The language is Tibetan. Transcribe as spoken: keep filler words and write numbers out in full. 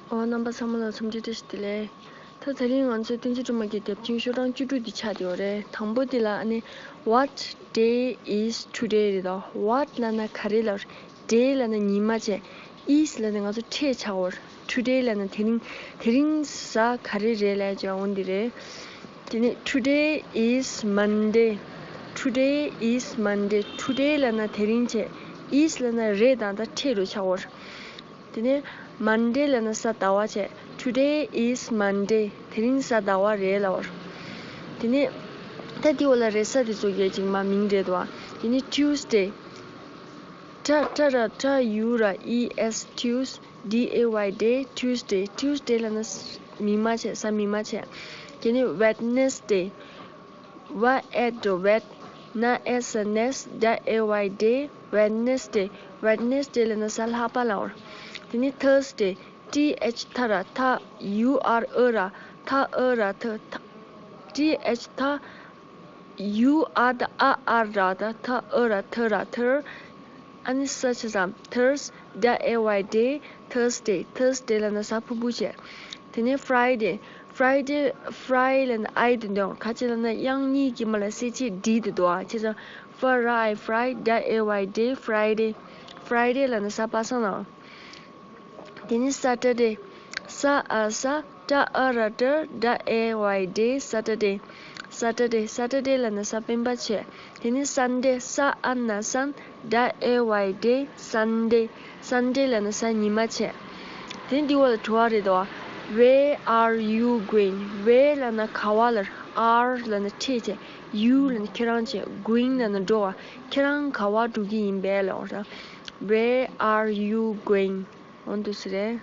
ཨོ། རྣམ་པ་ཚང་མ་ལ་འཚམས་འདྲི་བཀྲ་ཤིས་བདེ་ལེགས། ད་དེ་རིང་ང་ཚོའི་བསྟན་འཛིན་སྒྲོལ་མ་གི་རྒྱབ་ཆེན་ཤོག་གྲངས་བཅུ་དྲུག་འདི་ཆགས་བསྡད་ཡོད་རེད། དང་པོ་འདི་ལ་ཨ་ནི། What day is today? རེད་དོ། What ལབ་ན་ག་རེ་ལབ་རེད། Day ལབ་ན་ཉི་མ་བྱས། Is ལབ་ན་ང་ཚོ་འཕྲད་ཆགས་ཡོད་རེད། Today ལབ་ན་དེ་རིང་། དེ་རིང་གཟའ་ག་རེ་རེད་ལབ་ཀྱང་འོ་འདི་རེད། དེ་ནས་Today is Monday. Today is Monday. Today ལབ་ན་དེ་རིང་བྱས། Is ལབ་ན་རེད་དང་ད་འཕྲད་རུ་ཆགས་ཡོད་རེད། དེ་ནས་Monday ལབ་ན་གཟའ་ཟླ་བ་བྱས། Today is Monday. དེ་རིང་གཟའ་ཟླ་བ་རེད་ལབ་པ་རེད། དེ་ནས་ད་འདི་འོག་ལ་རེས་གཟའ་དེ་ཚོ་གའི་ཅིག་མ་མིང་རེད་དོ། དེ་ནས་Tuesday. ཊ་ཊ་ར་ཊ་ཡུ་ར་ཨི་ཨེས། Tues. D A Y day. Tuesday. Tuesday ལབ་ན་མིག་དམར་བྱས། གཟའ་མིག་དམར་བྱས། དེ་ནས་Wednesday. W E D, wed, N E S, nes, D A Y day, Wednesday. Wednesday ལབ་ན་གཟའ་ལྷག་པ་ལབ་པ་རེད། དེ་ནས་Thursday. T H ཐ་ར་ཐ། U R ཨ་ར་ཐ། ཨ་ར་ཐ། ཐ། T H ཐ། U ཨ་ད་ཨ། ཨ་ར་ད་ཐ། ཨ་ར་ཐ་ར་ཐར། ཨ་ནི་ས་ཆ་ཙམ། Thurs. D A Y day. Thursday. Thursday ལབ་ན་གཟའ་ཕུར་བུ་བྱས། དེ་ནས་Friday. Friday. Fri ལབ་ན་ཨའི་དེ་འདོན། ག་ཅི་ལབ་ན་དབྱངས་གཉིས་ཀྱི་མ་ལ་གསལ་བྱེད་ཌི་དེ་འདུག་ཨ། བྱས་ཙང་F R I, Fri. D A Y day, Friday. Friday ལབ་ན་གཟའ་པ་སངས་ལབ། དེ་ནས་Saturday. ས་ཨ་ས། ཊ་ཨ་ར་ཊ། D A Y day, Saturday. Saturday. Saturday ལབ་ན་གཟའ་སྤེན་པ་བྱས། དེ་ནས་Sunday. ས་ཨ་ན་སན། D A Y day, Sunday. Sunday ལབ་ན་གཟའ་ཉི་མ་བྱས། དེ་ནས་འདི་འོག་ལ་དྲི་བ་རེད་དོ། Where are you going? Where ལབ་ན་ག་བ་ལབ། Are ལབ་ན་འཕྲད་བྱས། You ལབ་ན་ཁྱེད་རང་བྱས། Going ལབ་ན་འགྲོ་བ། ཁྱེད་རང་ག་བ་འགྲོ་གི་ཡིན་པས་ལབ་པ་རེད། Where are you going? འོ་འདུག་སེ་རེད།